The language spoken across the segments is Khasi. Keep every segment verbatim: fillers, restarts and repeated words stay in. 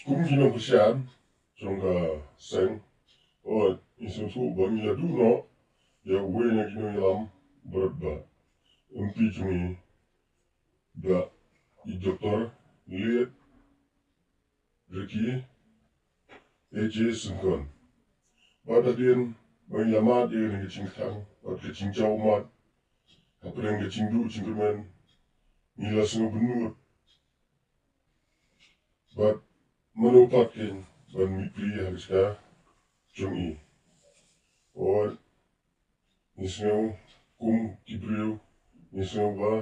Kum ki nongkyrshan jong ka seng, o, ngi sngewthuh ba ngi la duh noh ïa uwei na ki nongïalam baroh ba, M P jong ngi, ba i Doktor Liet Ricky A J Syngkon. Bad hadien ba ngi la mad ïa kane ka jingkthang bad ka jingjaw mad hapdeng ka jingduh jingkyrmen, ngi la sngewbynnud bad mano pat kein ban mih pli ha ka jaka jong i. Wat ngi sngew kum ki briew, ngi sngew ba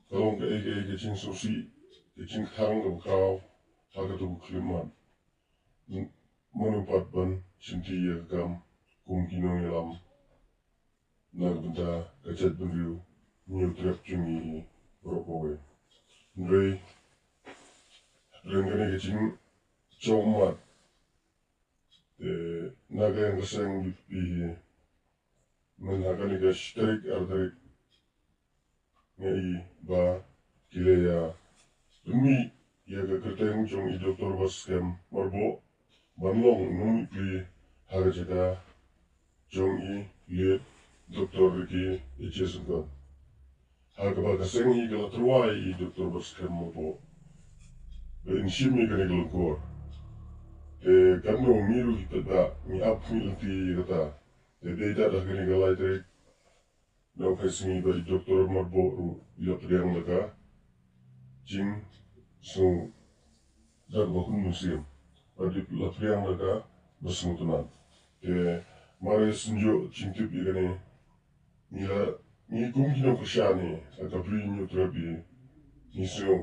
ka long kaei kaei ka jingsngewsih, ka jingkthang kaba khraw ha kato ka khyllipmat. Mano pat ban shimti ïa ka kam kum ki nongïalam na ka bynta ka jaitbynriew Hynñiewtrep jong ngi baroh kawei. Hynrei hapdeng kane ka jingjaw mad, te na ka liang ka seng VPP hi, mynta ha kane ka shi tarik, ar tarik, nga i ba ki la ïa pynmih ïa ka kyrteng jong i Doktor Batskhem Myrboh ban long u nongmihpli ha ka jaka jong i Liet Doktor Ricky A J Syngkon. Ha kaba ka seng hi ka la tyrwa ïa i Doktor Batskhem Myrboh ba in shim ïa kane ka lyngkor. Te katno ngi ruh ki paidbah ngi ap ngi lynti ïa kata. Te dei da ha kane ka lai tarik na u Khaisngi ba i Doktor Myrboh ruh i la pdiang da ka jingsngew da kaba hun mynsiem, bad i la pdiang da kaba sngewtynnat. Te mar shu ïoh jingtip ïa kane, ngi la, ngi kum ki nongkyrshan hi ha ka Bri Hynñiewtrep hi, ngi sngew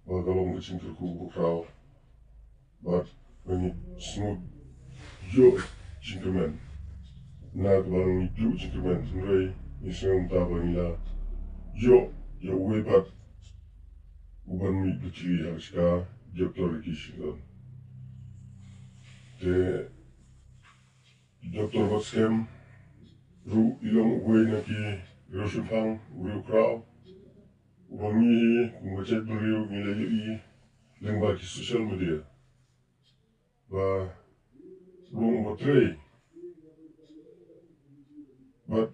ba ka long ka jingkyrkhu kaba khraw. Bad ba ngi sngew ïoh jingkyrmen na kaba ngi duh jingkyrmen, hynrei ngi sngew mynta ba ngi la ïoh ïa uwei pat uban mih bajli ha ka jaka Doktor Ricky Syngkon. Te Doktor Batskhem ruh i long uwei na ki riewshemphang, u riewkhraw uba ngi hi kum ka jaitbynriew ngi la ïohi lyngba ki social media. Ba long uba trei bad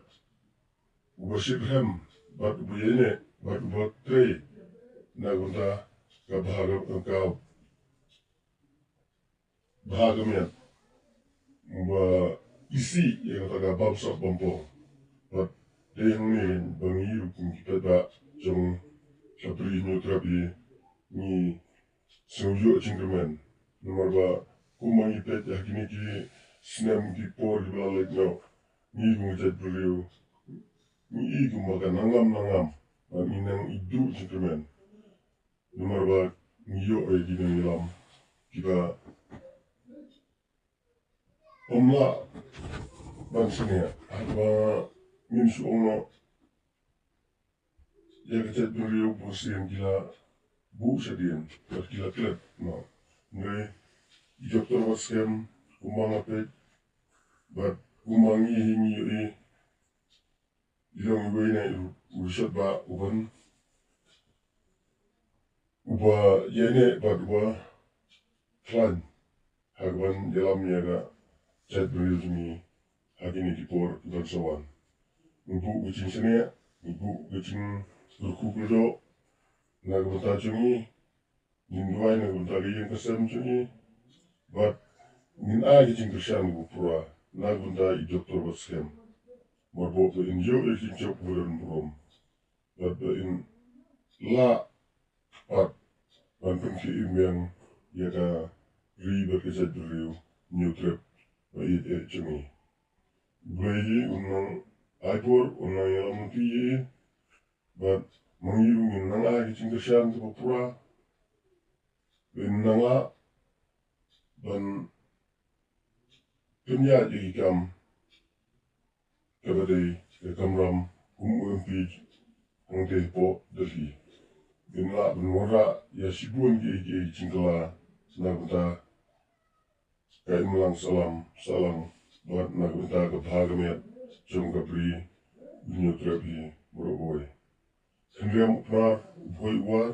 uba shitrhem bad uba ïaineh bad uba trei na ka bynta ka bha ka, ka bha ka miat, ba isih ïa kata ka bamsap bampong. Bad dei hangne ba ngi ruh kum ki paidbah jong ka Bri Hynñiewtrep hi ngi sngew ïoh jingkyrmen. Namar ba kumba ngi peit ha kine ki snem ki por kiba la leit noh, ngi kum ki jaitbynriew ngi i kumba ka nangam nangam ba ngi nang i duh jingkyrmen. Namar ba ngi ïoh ïa ki nongïalam kiba ym lah ban sngewthuh haba ngin shu ong noh ïa ka jaitbynriew ba shisien ki la buh shadien bad ki la klet noh. Hynrei i Doktor Batskhem kumba nga peit bad kumba ngi hi ngi ïohi, i long iwei na u riewshemphang uban, uba ïaineh bad uba khlaiñ ha kaban ïalam ïa ka jaitbynriew jong ngi ha kine ki por kiban sa wan. Ngi buh ka jingsngew, ngi buh ka jingkyrkhu kyrdoh na ka bynta jong i, ngin duwai na ka bynta ka ïing ka sem jong i, bad ngin ai ka jingkyrshan kaba pura na ka bynta i Doktor Batskhem Myrboh ba in ïoh ïa ka jingjop ba don burom, bad ba in lah pat ban pynkhih im biang ïa ka ri bad ka jaitbynriew Hynñiewtrep ba ïeit eh jong i. U Blei hi un nang ai bor, un nang ïalam lynti ïa i, bad ma ngi ruh ngin nang ai ka jingkyrshan kaba pura ba in nang lah ban pynïaid ïa ki kam kaba dei ka kamram kum u M P hangtei hapoh Delhi. Ba in lah ban wanrah ïa shibun kiei kiei ki jingkylla na ka bynta ka imlang sahlang sahlang bad na ka bynta ka bha ka miat jong ka Bri Hynñiewtrep hi baroh kawei. Khynriam u Pnar, u Bhoi u War,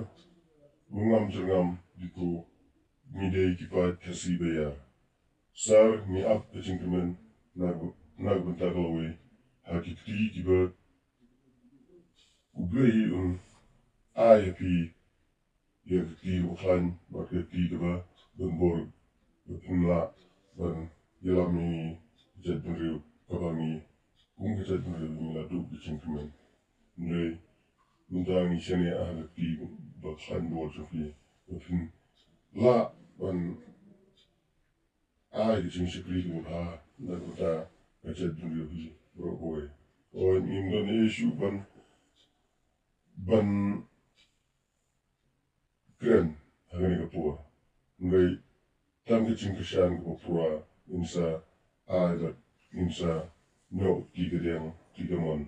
u Ngam Jyrngam, dei ko ngi dei ki paid Khasi ba ïar. Sir, ngi ap ka jingkyrmen na, na ka bynta ka lawei ha ki kti kiba U Blei un ai ha phi ïa ka kti kaba khlaiñ bad ka kti kaba donbor, ba phin lah ban ïalam ïa ka jaitbynriew kaba ngi, kum ka jaitbynriew ngi la duh ka jingkyrmen. Hynrei mynta ngi shaniah ha ka kti ba khlaiñ bor jong phi, ba phin lah ban ai ka jingshakri kaba bha na ka bynta ka jaitbynriew hi baroh kawei. Oi, ngim don ei shuh ban, ban kren ha kane ka por. Hynrei tang ka jingkyrshan kaba pura ngin sa ai bad ngin sa noh kti kadiang kti kamon.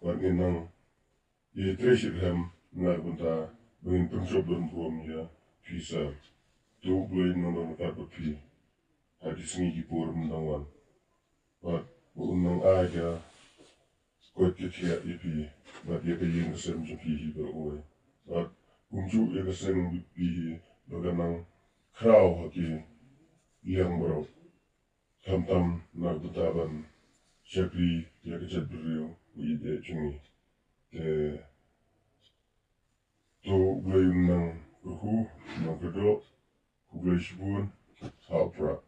Bad ngin nang ïatrei shitrhem na ka bynta ba ngin pynjop don burom ïa phi Sir. To U Blei un nang don ryngkat bad phi ha ki sngi ki por ba dang wan. Bad ba un nang ai ka koit ka khiah ïa phi bad ïa ka ïing ka sem jong phi hi baroh kawei. Bad kumjuh ïa ka seng jong phi hi ba kan nang khraw ha ki liang baroh, khamtam na ka bynta ban shakri ïa ka jaitbynriew ba ïeit jong ngi. Te to U Blei un nang kyrkhu, nang kyrdoh, khublei shibun, ha u Prah.